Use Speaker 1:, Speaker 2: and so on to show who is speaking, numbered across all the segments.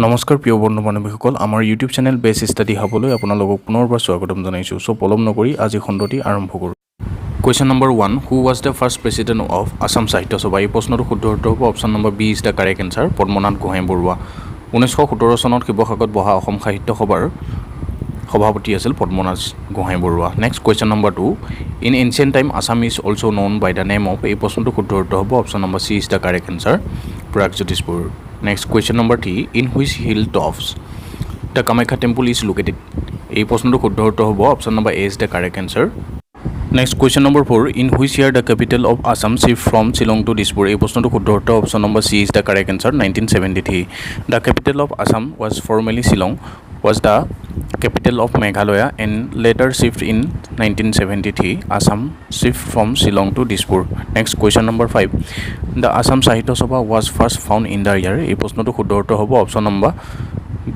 Speaker 1: নমস্কাৰ প্ৰিয় বন্ধু বান্ধৱীসকল, আমাৰ ইউটিউব চেনেল বেষ্ট ষ্টাডি হাবলৈ আপোনালোকক পুনৰবাৰ স্বাগতম জনাইছোঁ। চ' পলম নকৰি আজি খণ্ডটি আৰম্ভ কৰোঁ। Question number 1, who was the first president of Assam Sahitya Sabha? এই প্ৰশ্নটো শুদ্ধ উত্তৰ হ'ব option number B is the correct answer, Padmanath Gohain Barua. 1917 চনত শিৱসাগৰত বহা অসম সাহিত্য সভাৰ সভাপতি আছিল Padmanath Gohain Barua. Next, question number 2, in ancient time Assam is also known by the name of? এই প্ৰশ্নটো শুদ্ধ উত্তৰ হ'ব option number C is the correct answer, Pragjyotishpur. Next, question number 3, in which hill tops the Kamakhya temple is located? এই প্ৰশ্নটো শুদ্ধ উত্তৰ হ'ব option number A is the correct answer. Next, question number 4, in which year the capital of Assam shift from Shillong to Dispur? এই প্ৰশ্নটো শুদ্ধ উত্তৰ option number C is the correct answer, 1973. The capital of Assam was formerly Shillong, was the capital of Meghalaya, and later shift in 1973, Assam shift from Shillong to Dispur. Next, question number 5, the Assam Sahitya Sabha was first found in the year? এই প্ৰশ্নটো শুদ্ধ উত্তৰ হ'ব option number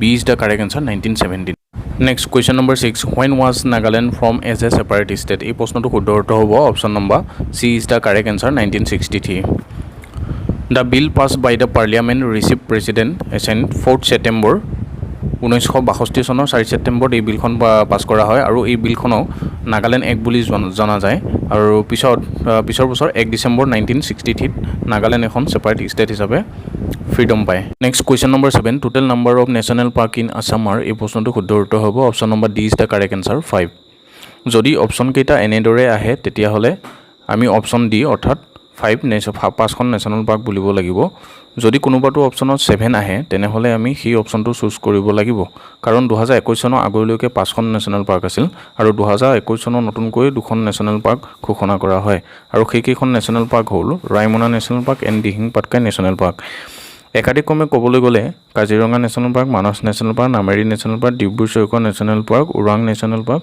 Speaker 1: B is the correct answer, 1917. Next, question number 6, when was Nagaland form as a separate state? এই প্ৰশ্নটো শুদ্ধ উত্তৰ হ'ব option number C is the correct answer, 1963. The bill pass by the parliament receive president assent 4th September. 1962 চনৰ 4 ছেপ্টেম্বৰত এই বিলখন পাছ কৰা হয় আৰু এই বিলখনক নাগালেণ্ড এক্ট বুলি জনা যায়। আৰু পিছৰ বছৰ 1 ডিচেম্বৰ 1963ত নাগালেণ্ড এখন ছেপাৰেট ষ্টেট হিচাপে ফ্ৰীডম পায়। Next, question number 7, total number of national park in Assam are? এই প্ৰশ্নটো শুদ্ধ উত্তৰ হ'ব option number D is the correct answer, 5. যদি অপশ্যনকেইটা এনেদৰে আহে, তেতিয়াহ'লে আমি অপশ্যন ডি অৰ্থাৎ ফাইভ নেচ পাঁচখন নেশ্যনেল পাৰ্ক বুলিব লাগিব। যদি কোনোবাটো অপশ্যনত ছেভেন আহে, তেনেহ'লে আমি সেই অপশ্যনটো চুজ কৰিব লাগিব, কাৰণ 2021 চনৰ আগলৈকে পাঁচখন নেশ্যনেল পাৰ্ক আছিল আৰু 2021 চনত নতুনকৈ দুখন নেশ্যনেল পাৰ্ক ঘোষণা কৰা হয়। আৰু সেইকেইখন নেশ্যনেল পাৰ্ক হ'ল Raimona national park and Dihing Patkai national park. একাদিক্ৰমে ক'বলৈ গ'লে Kaziranga national park, Manas national park, Nameri national park, Dibru Saikhowa national park, Orang national park,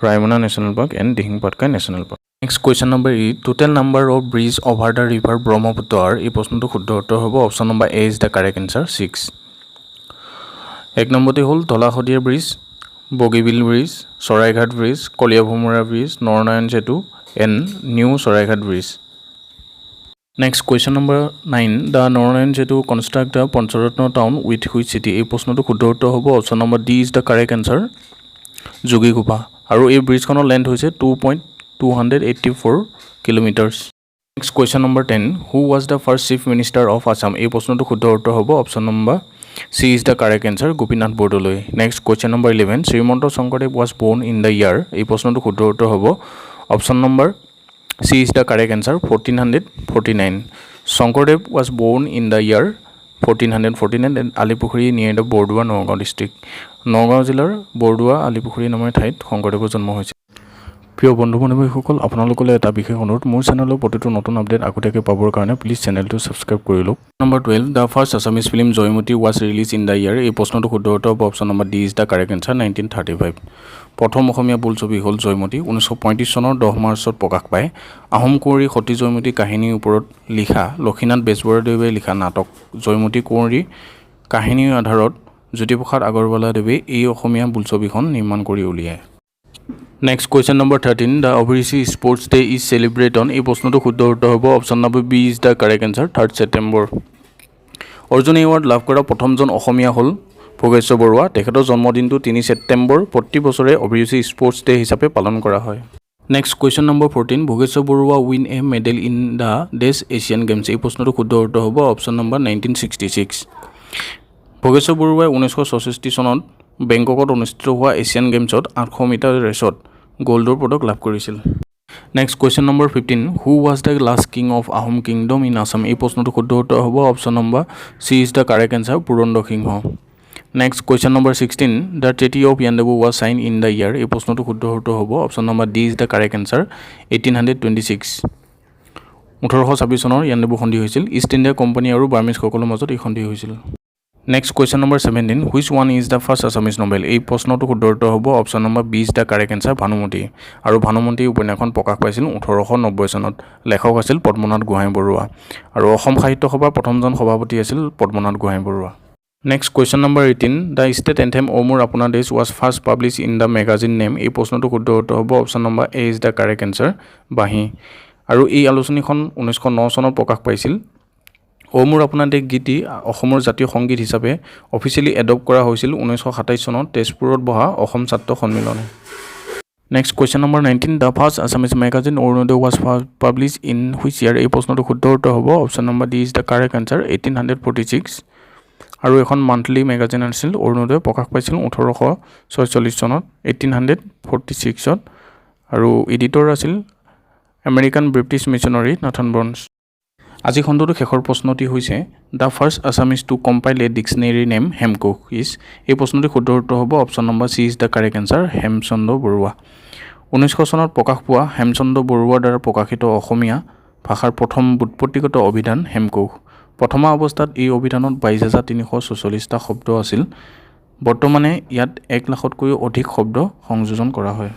Speaker 1: Raimona national park and Dihing Patkai national park. Next, question number 8, total number of bridge over the river Brahmaputra are? এই প্ৰশ্নটো শুদ্ধ উত্তৰ হ'ব option number A is the correct answer, 6. এক নম্বৰতে হ'ল Dhola Sadiya bridge, Bogibeel bridge, Saraighat bridge, Kaliabhomora bridge, Naranarayan Setu and new Saraighat bridge. Next, question number 9, the Naranarayan Setu connect the Pancharatna town with which city? এই প্ৰশ্নটো শুদ্ধ উত্তৰ হ'ব option number D is the correct answer, Jogighopa. আৰু এই ব্ৰিজখনৰ length হৈছে 2.284 kilometers. Next, question number 10, who was the first chief minister of Assam? এই প্ৰশ্নটো শুদ্ধ উত্তৰ হ'ব option number C is the correct answer, Gopinath Bordoloi. Next, question number 11, Srimanta Sankardev was born in the year? এই প্ৰশ্নটো শুদ্ধ উত্তৰ হ'ব option number C is the correct answer, 1449. Sankardev was born in the year 1449 and Alipukhuri, near the Bordowa, Nagaon district. Nagaon জিলাৰ বৰদোৱা আলিপুখুৰী নামৰ ঠাইত শংকৰদেৱৰ জন্ম হৈছিল। প্ৰিয় বন্ধু বান্ধৱীসকল, আপোনালোকলৈ এটা বিশেষ অনুৰোধ। মোৰ চেনেলৰ প্ৰতিটো নতুন আপডেট আগতীয়াকৈ পাবৰ কাৰণে প্লিজ চেনেলটো ছাবস্ক্ৰাইব কৰি লওক। Number 12, the first Assamese film Joymoti was release in the year? এই প্ৰশ্নটো শুদ্ধ উত্তৰ হ'ব option number D is the correct answer, 1935. প্ৰথম অসমীয়া বোলছবি হ'ল জয়মতী। 1935 চনৰ 10 মাৰ্চত প্ৰকাশ পায়। আহোম কুঁৱৰী সতী জয়মতী কাহিনীৰ ওপৰত লিখা লক্ষীনাথ বেজবৰুৱাদেৱে লিখা নাটক জয়মতী কুঁৱৰী কাহিনীৰ আধাৰত জ্যোতিপ্ৰসাদ আগৰৱালাদেৱে এই অসমীয়া বোলছবিখন নিৰ্মাণ কৰি উলিয়ায়। Next, question number 13, the Abhiruchi sports day is celebrate on? এই প্ৰশ্নটো শুদ্ধ উত্তৰ হ'ব option number B is the correct answer, 3rd September. Arjun award লাভ কৰা প্ৰথমজন অসমীয়া হ'ল ভোগেশ্বৰ বৰুৱা। তেখেতৰ জন্মদিনটো 3 ছেপ্টেম্বৰ প্ৰতি বছৰে অভিৰুচি স্পৰ্টছ ডে হিচাপে পালন কৰা হয়। Next, question number 14, Bhogeswar Baruah win a medal in the dash Asian Games? এই প্ৰশ্নটো শুদ্ধ উত্তৰ হ'ব অপশ্যন নম্বৰ 1966. ভোগেশ্বৰ বৰুৱাই 1966 চনত বেংককত অনুষ্ঠিত হোৱা এছিয়ান গেমছত 800 মিটাৰ ৰেচত গ'ল্ডৰ পদক লাভ কৰিছিল। Next, question number 15, who was the last king of Ahom kingdom in Assam? এই প্ৰশ্নটো শুদ্ধ উত্তৰ হ'ব option number C is the correct answer, Purandar Singha. Next, question number 16, the Treaty of Yandabo was sign in the year? এই প্ৰশ্নটো শুদ্ধ উত্তৰ হ'ব option number D is the correct answer, 1826. 1826 চনৰ ইয়াণ্ডাবু সন্ধি হৈছিল। ইষ্ট ইণ্ডিয়া কোম্পানী আৰু বাৰ্মিজসকলৰ মাজত এই সন্ধি হৈছিল। Next, question number 17, which one is the first Assamese novel? এই প্ৰশ্নটো শুদ্ধ উত্তৰ হ'ব option number B is the correct answer, Bhanumati. আৰু ভানুমতী উপন্যাসখন প্ৰকাশ পাইছিল 1890 চনত। লেখক আছিল পদ্মনাথ গোহাঁই বৰুৱা আৰু অসম সাহিত্য সভাৰ প্ৰথমজন সভাপতি আছিল Padmanath Gohain Barua. Next, question number 18, the state anthem O মোৰ Apuna Desh was first publish in the magazine name? এই প্ৰশ্নটো শুদ্ধ উত্তৰ হ'ব option number A is the correct answer, বাঁহী। আৰু এই আলোচনীখন 1909 চনত প্ৰকাশ পাইছিল। অ' মোৰ আপোনাৰ দেশ গীতটি অসমৰ জাতীয় সংগীত হিচাপে অফিচিয়েলি এডপ্ট কৰা হৈছিল 1927 চনত তেজপুৰত বহা অসম ছাত্ৰ সন্মিলনে। Next, question number 19. The first Assamese magazine Orunodoi was publish in which year? এই প্ৰশ্নটো শুদ্ধ উত্তৰ হ'ব option number D is the correct answer, 1846। আৰু এখন মান্থলি মেগাজিন আছিল অৰুণোদয়, প্ৰকাশ পাইছিল 1846 চনত, 1846ত আৰু এডিটৰ আছিল আমেৰিকান ব্ৰিটিছ মিছনৰী নাথন Burns. আজি খণ্ডটোৰ শেষৰ প্ৰশ্নটি হৈছে, the first Assamese to compile a dictionary name Hemkosh is? এই প্ৰশ্নটিৰ শুদ্ধ উত্তৰ হ'ব option number C is the correct answer, Hemchandra Barua. 1900 চনত প্ৰকাশ পোৱা হেমচন্দ্ৰ বৰুৱাৰ দ্বাৰা প্ৰকাশিত অসমীয়া ভাষাৰ প্ৰথম ব্যুৎপত্তিগত অভিধান হেমকোষ। প্ৰথমা অৱস্থাত এই অভিধানত 22,344টা শব্দ আছিল। বৰ্তমানে ইয়াত 1 লাখতকৈও অধিক শব্দ সংযোজন কৰা হয়।